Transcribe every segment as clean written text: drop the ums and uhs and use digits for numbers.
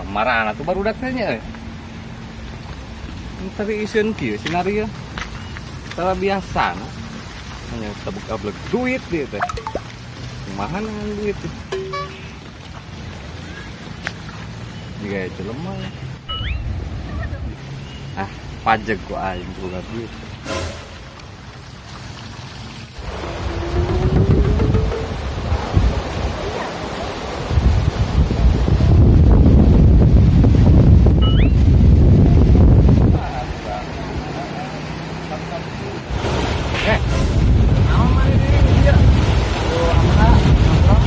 Marana tuh barudak teh nya euy. Tapi iseun kieu sinaria. Tara biasa na. Hanya tabuk ablek duit dia teh. Kumaha dengan duit teh? Jika jelema ya. Ah, pajak ku aing boga duit. Eh, naon maneh di dieu? Tuh, amra, nongkrong.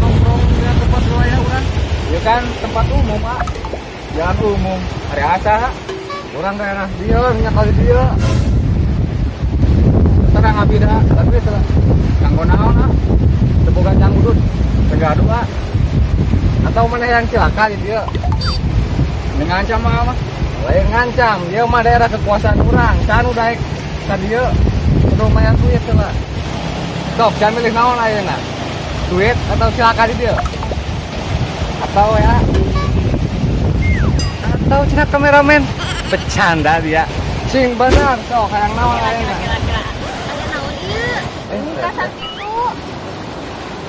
Nongkrong di tempat wilayah urang. Ya kan tempat umum, ah. Jalan umum. Hari asa. Urang daerah dieu, minyak kali dieu. Terang abi dah. Tapi terang. Kanggo naon, ah? Teu boga canggudut. Teu gaduh, ah. Atau mana yang cilaka di dieu? Ngancam mah. Lain ngancam, dia mah daerah kekuasaan urang. Saha nu daek ka dieu kudu mayar duit heula. Sok, jangan milih naon ayeuna. Duit atau cilaka di dieu? Atau ya, atau cenah kameramen bercanda dia. Sing benar sok hayang naon ayeuna. Kira-kira. Aya naon ieu? Eh, Muka sakitu.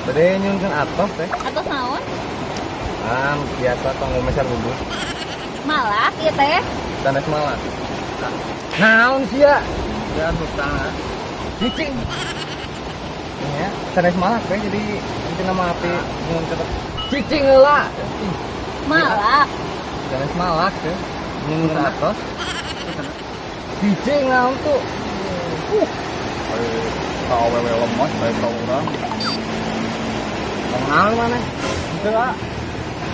Bade nyunkeun atos teh. Atos naon? Ah, biasa tong meser bubur. Malak ieu teh. Sanes malak. Naon sia? Ya hutang, ah. Cicing. Ya, sanes malak teh, jadi nanti nama api nyunkeun cicing heula. Malak. Sanes malak teh. Nyunkeun atos. Cicing naon tuh? Ka awewe lemot bae ka urang. Mau naon mana? Henteu, ah.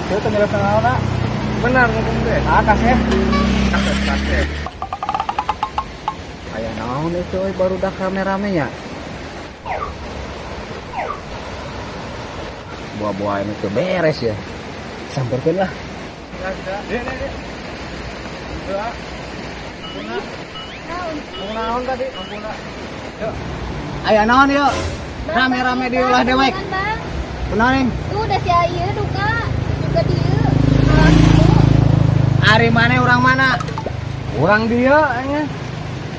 Teu teu nyerep naon, ah. Benar ngomong teh. Ah, kasep. Kasep kasep. Aya naon itu euy barudak rame-rame nya. Buah-buah ini tuh beres ya. Samperkeun lah. Dia dia dia. Henteu, ah. Naon sih? Mau naon tadi? Ampuna. Yuk. Aya naon ieu? Bang, Rame-rame di Bang, ulah dewek. Bang. Kunaon ning? Tuh udah si ieu duka. Duka dieu. Malak itu. Ari maneh urang mana? Urang dieu nya.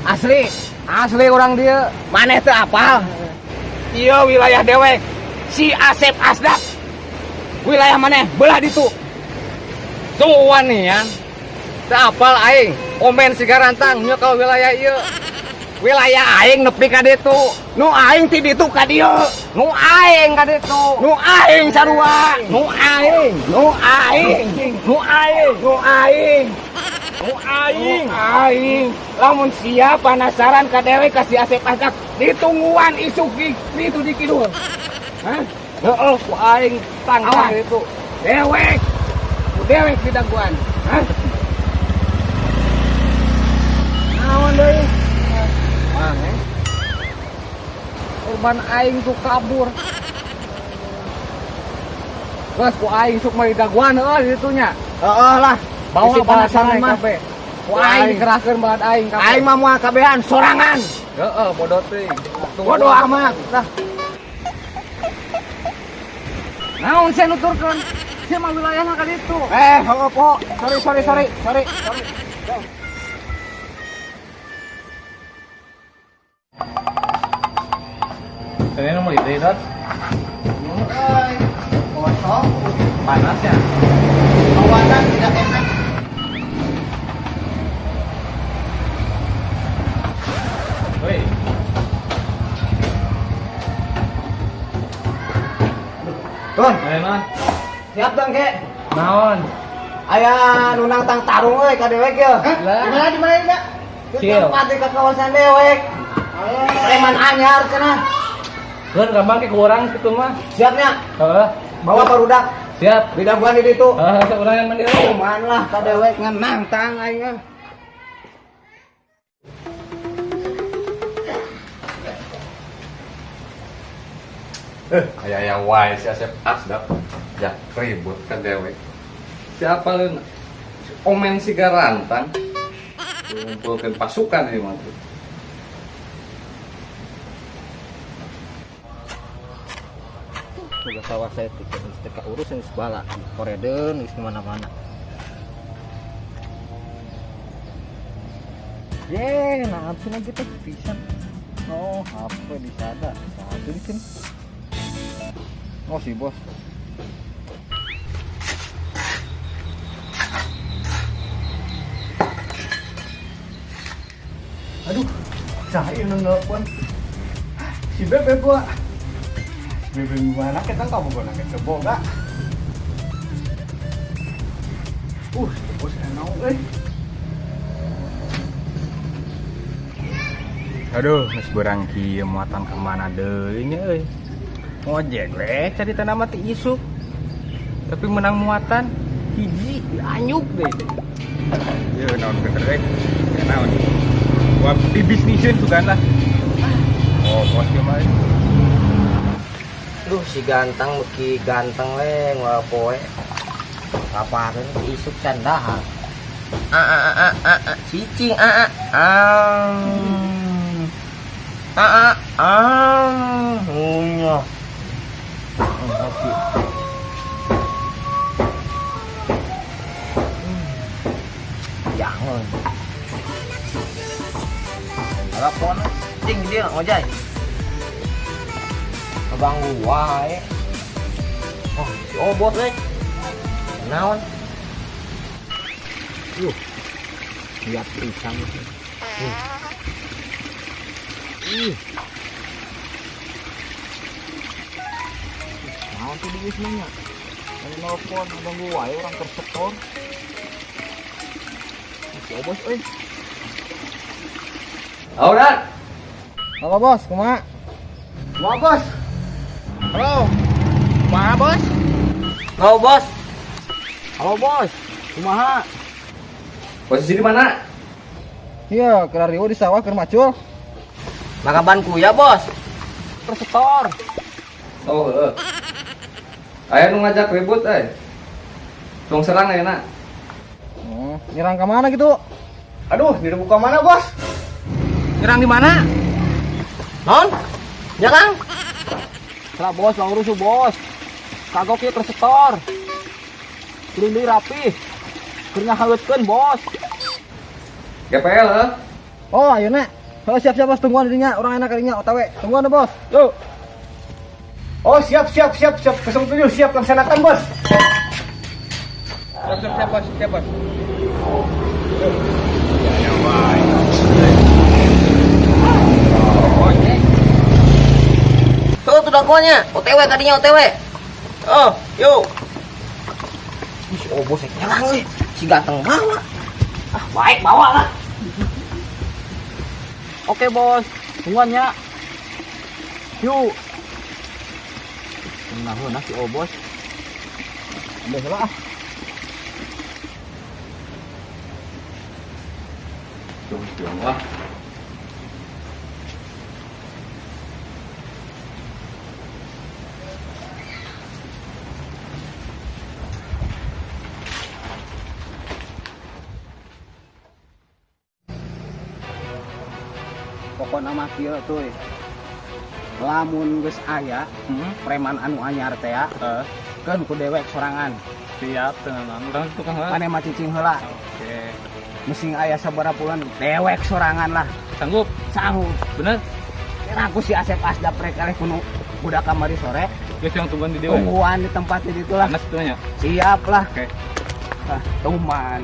Asli. Asli urang dieu. Maneh teu apal? Ieu wilayah dewek. Si Asep Asdak. Wilayah maneh belah ditu. Suwan nih ya. Teu apal aing. Omen Sigarantang nyekel wilayah ieu. Wilayah aing nepi ka ditu. Nu aing ti ditu ka dieu. Nu aing ka ditu. Nu aing sarua. Nu aing. Nu aing. Nu aing. Nu aing. Nu aing. Nu aing. Lamun sia penasaran ka dewek ka si Asep Asdak, ditungguan isuk di ditu di kidul. Hah? Heeh, ku aing tangkap Awas. itu. Dewek. Ku dewek didaguan. Hah? Naon deui? Maneh. Korban aing tuh kabur. Geus ku aing sok mah didaguan heuh di ditu nya. Heeh lah. Bawa Bisi balad penasaran maneh mah. kabeh. Ku aing dikerahkeun balad aing kabeh. Aing mah moal kabehan sorangan. Heeh, bodoh teuing. Bodoh amat. Lah. Naon sia nuturkeun? Sia mah wilayahna ka ditu. Eh, heeh po. Sorry, sorry, sorry, sorry, sorry. Ini nomor itu, Dot. Euy, kosong. Panas ya? Awanan tidak enak. Woi. Don, Mana? siap dong, Kek. Naon? Aya nu nangtang tarung euy ka dewek ye. Lah. Di mana di mana ya? Chill. Tempat di kawasan dewek. Preman anyar cenah. Keun gampang ke kurang kitu mah. Siapnya Heeh. bawa barudak. Siap. Didaguan di ditu. Heeh, urang yang mandi. Kumaha lah ka dewek ngan nangtang aing mah. Aya aya wae si Asep Asdap. Ya ribut kan dewek. Siapa leun? Omen Sigarantang. Ngumpulkeun pasukan ini mah tuh. Boga sawah saya teh geus teu kaurus geus bala. Koredeun geus di mana-mana. Ye, nah sih lagi teh pisan. Oh, HP di sada. Satu di sini. Oh, si bos. Aduh, saya nu nelpon. Si Bebe gua. Si Bebe mana kita kamu gua nak keboga. Si bos enak euy. Aduh, geus beurang kieu muatan ka mana deui nya euy. Ngojek we cari tanah mati isuk. Tapi menang muatan hiji dianyuk deh. Yeuh naon geus euy. Ya naon. Gua dibisnisin sugan lah. Oh, bos ieu mah. Duh, si ganteng beuki ganteng we ngora poe. Kapareun isuk can dahar. A a a a a cicing a a a. A a a. Ngunyah. Kopi. Jangan. Telepon cing dia ngojay. Ganggu wae. Oh, si Obot euy. Naon? Lihat pisang itu. Ih. Naon tuh di wismanya? Ada nelpon, ganggu wae orang tersetor. Si Obos euy. Aurat. Halo bos, kumaha? Kumaha bos? Halo. Kumaha bos? Halo bos. Halo bos. Kumaha? Posisi di mana? Iya, keur riweuh di sawah keur macul. Makaban kuya bos. Tersetor. Oh, heeh. Aya nu ngajak ribut euy. Tong serang ayeuna. Nyerang ke mana gitu? Aduh, dibuka mana bos? Nyerang di mana? Non? Nyerang? Salah bos, bang rusuh bos. Kagok ieu tersetor. Kuring deui rapih. Keur ngahaeutkeun bos. GPL heuh. Oh, ayeuna. Heuh, siap-siap bos, tungguan dirinya, orang enak kadinya OTW. Tungguan deh, bos. Yuk. Oh, siap siap siap siap. 07 siap laksanakan bos. Siap siap siap bos, siap bos. Ya wae. Tuh tuh dagoannya. OTW tadinya OTW. Oh, yuk. Ih, si Obos nyerang euy. Si ganteng bawa. Ah, baik bawa lah. Oke bos, tungguan ya. Yuk. Tenang si Obos. Udah salah ah. Cung wah. Pokokna mah kieu tuh. Lamun geus aya preman anu anyar teh ya, keun ku dewek sorangan. Siap tenan urang tukang heula. Mane mah cicing heula. Oke. Mesing aya sabaraha bulan dewek sorangan lah. Sanggup? Sanggup. Bener? Kira aku si Asep Asdap rek kalih kuno budak kamari sore. Geus yang tungguan di dewe. Tungguan di tempat itu lah. Panas tuh nya. Siap lah. Oke. Ah, tuman.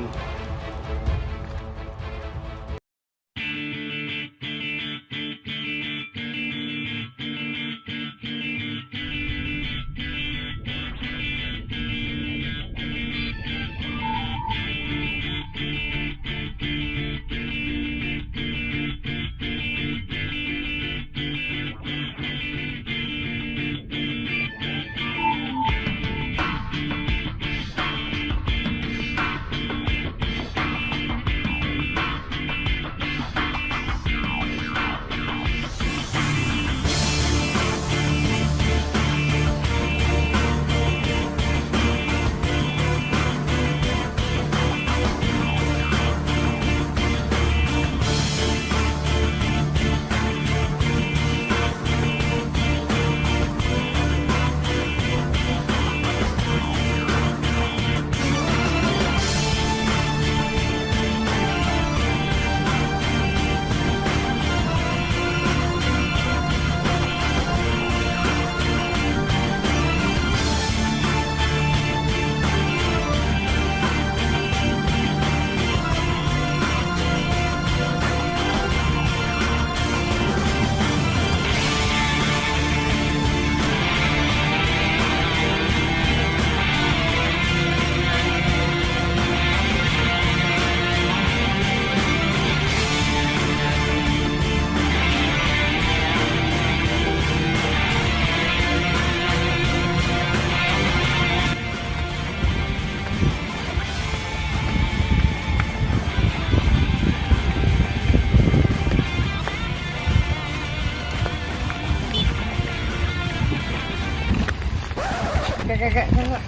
Ke ke ke.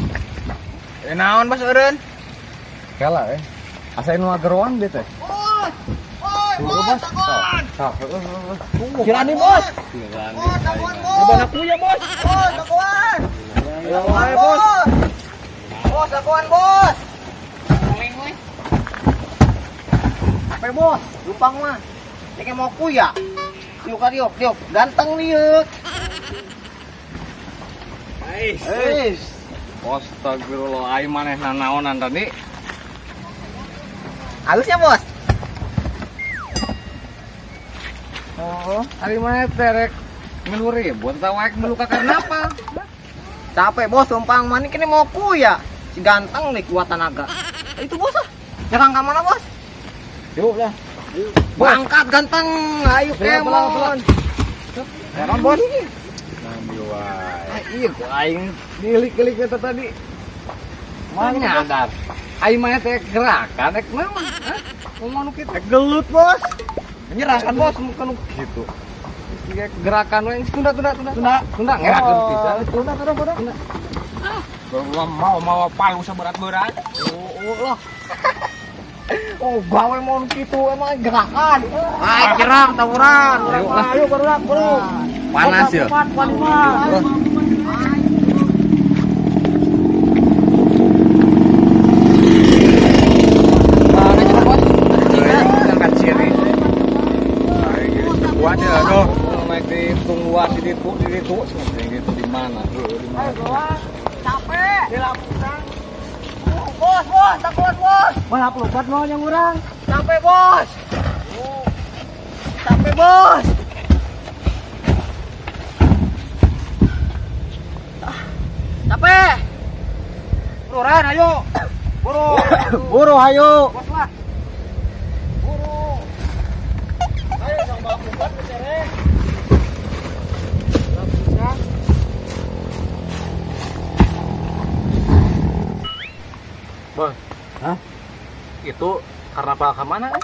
Eh, naon, Bos, eureun? Kela eh. Asa nu ngageroan dia teh. Bos. Oi, Tunggu, bos, Bos. dagoan. Sok, heeh, heeh. Kirani, Bos. Bos, dagoan, bos. Coba aku ya, Bos. Bos, dagoan. Ya, wae, Bos. Bos, dagoan, bos. Apa, bos? Lupang mah. Ini mau kuya. Yuk, yuk, yuk. Ganteng nih, yuk. Eish. Astagfirullah, aing manehna naonan tadi. Halusnya, bos. Oh, ari maneh teh rek milu ribut atawa rek milu ka karnaval? Capek, bos, lumpang mah. Ini mau kuya. Si ganteng nih kuat tenaga. Itu, bos, ah. Jangan ke mana, bos? Yuk lah. Berangkat ganteng. Ayo, kemon. Heran, Bos. Nabi wae. Ah, iya kok aing dilik-ilik eta tadi. Mana nyadar. Aing maneh teh gerakan rek naon? Hah? Ngomong nu kitu. Gelut, Bos. Menyerah kan, Bos? Muka nu kitu. Iya, gerakan we tunda, tunda, tunda. Tunda. Tunda ngerakeun pisan. Tunda, tunda, tunda. Bawa mau mau palu seberat-berat. Oh, lah. Oh, gawe mau gitu emang gerakan. Ay, jerang tawuran. Ayo lah. Ayo, baru bro. Panas ya. 4, 5. Mana cenah, Bos? Kan kacir nih. Kuat ya, aduh. Naik di tungguan di ditu, di ditu, di ditu di mana? Di mana? Capek. Bos, bos, takut, bos. Balap lompat mau yang urang. Capek, bos. Capek, bos. Ah, capek. Buruan, ayo. Buru. Buru, ayo. Bos lah. Buru. Ayo, jangan balap lompat, bicara. Bos. Hah? Itu karnaval ke mana? Eh?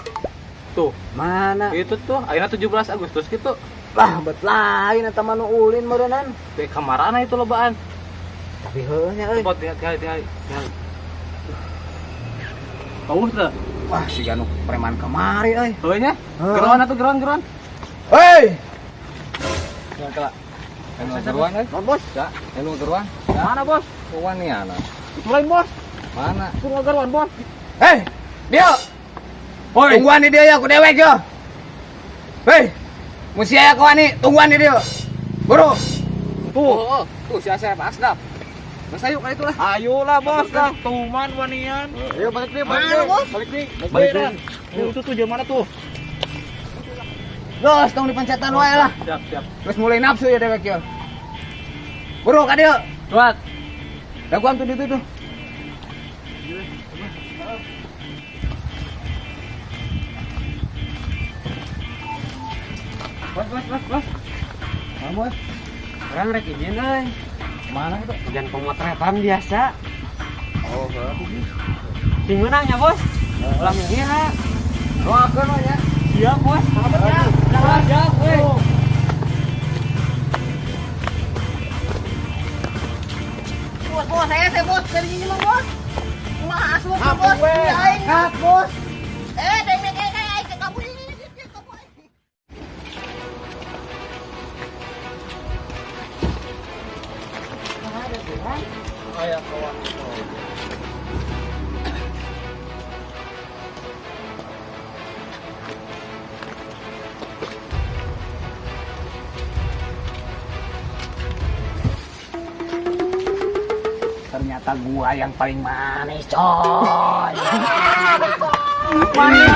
Tuh, Mana? itu tuh ayeuna 17 Agustus gitu. Lah, bet lain eta mah nu ulin meureunnan. Di kamarana itu lobaan. Tapi heuh nya euy. Pot tinggal tinggal tinggal. Tinggal. Tahu tuh. Wah, si nu preman kamari euy. Heuh nya. Heuh. Geroan atuh, geroan, geroan. Hei! Kela. Anu geruan euy. Non, bos. Ya, anu geruan. Mana, Bos? Waniana. Itu lain, Bos. Mana? Itu ngageroan, Bos. Hei, dia. Woi. Tungguan di dia ya, ku dewek yo. Hei, mesti aya kawan nih, tungguan di dia. Buru. Tuh, oh, tuh si Asep Asdap. Mas ayo ka itu lah. Ayolah, Bos lah. Tuman wanian. Ayo balik deh, balik Mana, deh. Bos? Balik deh. Balik deh. Itu tuh mana tuh? Bos, tong dipencetan wae lah. Siap, siap. Terus mulai nafsu ya dewek yo. Buru ka dieu. Kuat. Daguan tuh di itu tuh. Bos, bos, bos, bos. Mana, Bos? Orang rek izin euy. Mana itu? Jangan pemotretan biasa. Oh, heuh. Sing meunang ya, Bos. Ulah milih ha. Doakeun we nya. Siap, Bos. Siap, siap, weh. Bos, bos, saya bos, dari ini mah bos. Mah asup bos, aing bos. Eh, deng deng eh, eh, eh, kamu ini, kamu. Aya kawan. Ternyata gua yang paling manis, coy. Manis.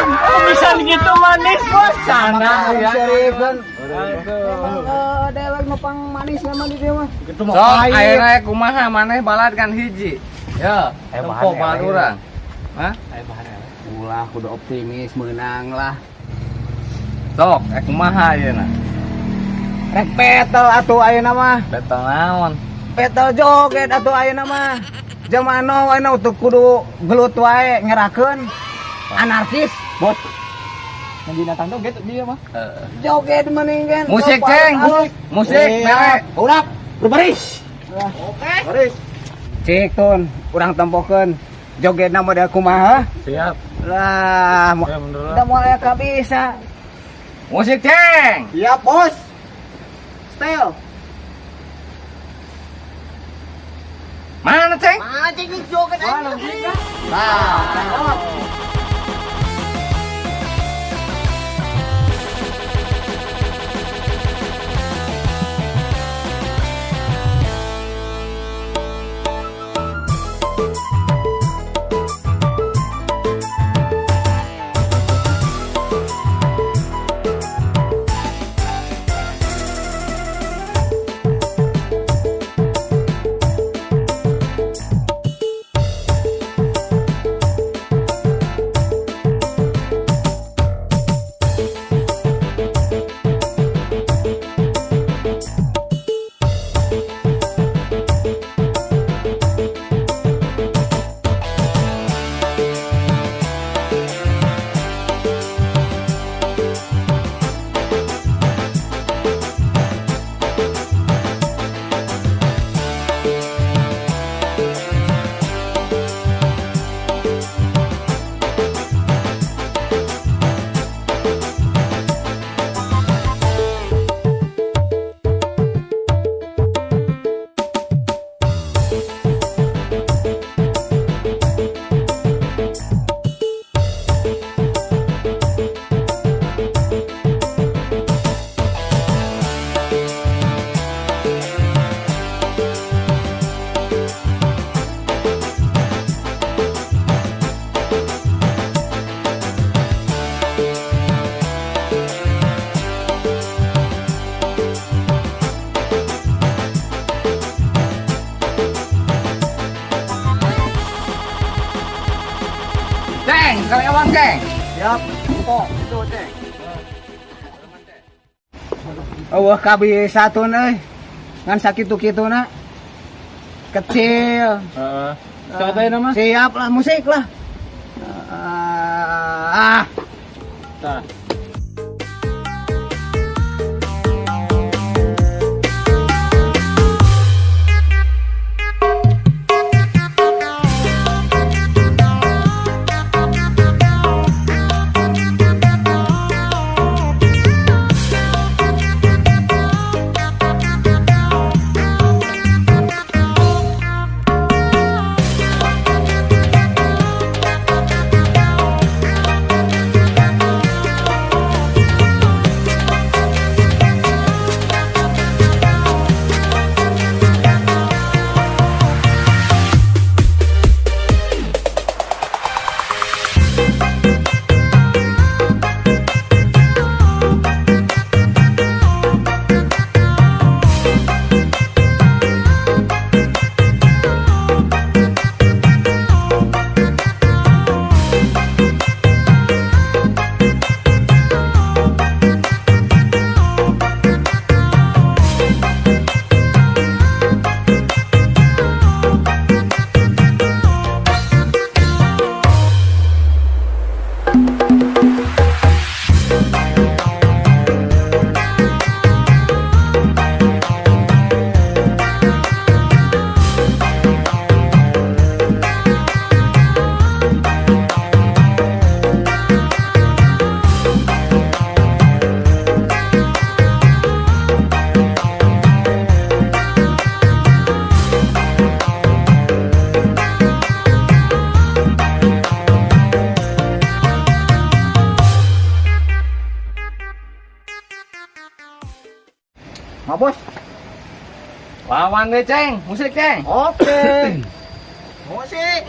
Kok bisa gitu manis, Bos? Sana ya. Serif kan. Aduh. Dewek nu pang manis sama di dia mah. Itu mah Sok pahit. ayeuna kumaha maneh balad kan hiji. Ya, Eh, tempo bahan balad eleh. urang. Hah? Ulah kudu optimis menang lah. Sok, eh kumaha ayeuna? Rek petel atuh ayeuna mah. Battle naon? Petel joget atuh ayeuna mah. Zaman now ayeuna untuk kudu gelut wae ngerakeun anarkis. Bos. Yang binatang joget dia mah. Joget mending kan. Musik, Ceng. Musik, Iya. mere. Urak, berbaris. Oke. Baris. Cik tun, urang tempokeun. Jogetna model kumaha? Siap. Lah, Ya, bener lah. da moal aya kabisa. Musik, Ceng. Siap, Bos. Style. Mana, Ceng? Mana cing joget aing. Nah, Ceng, karyawan, Ceng. Siap. Kok, itu, Ceng. Eueuh kabisa tun euy. Ngan sakitu-kituna. Kecil. Heeh. Siapa tadi nama? Siap lah musik lah. Ah, Tah. Ma, Bos. Lawan deh, Ceng. Musik, Ceng. Oke. Musik.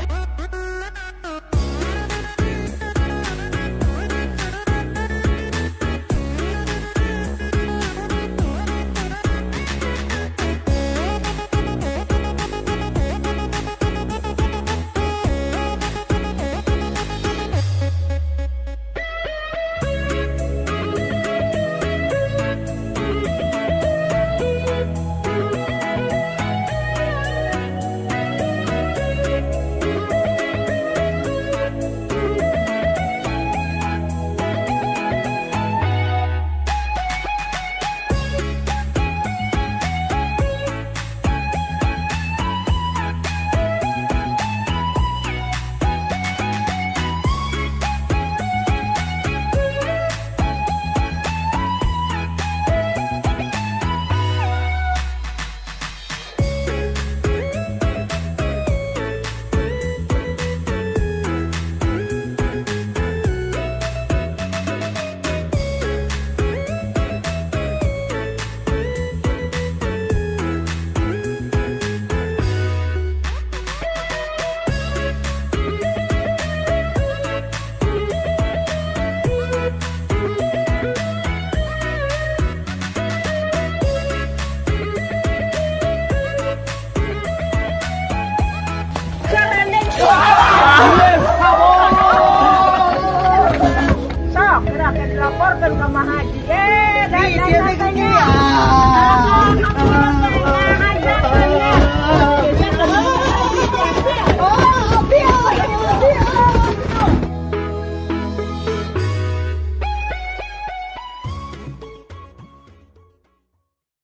Ieu teh.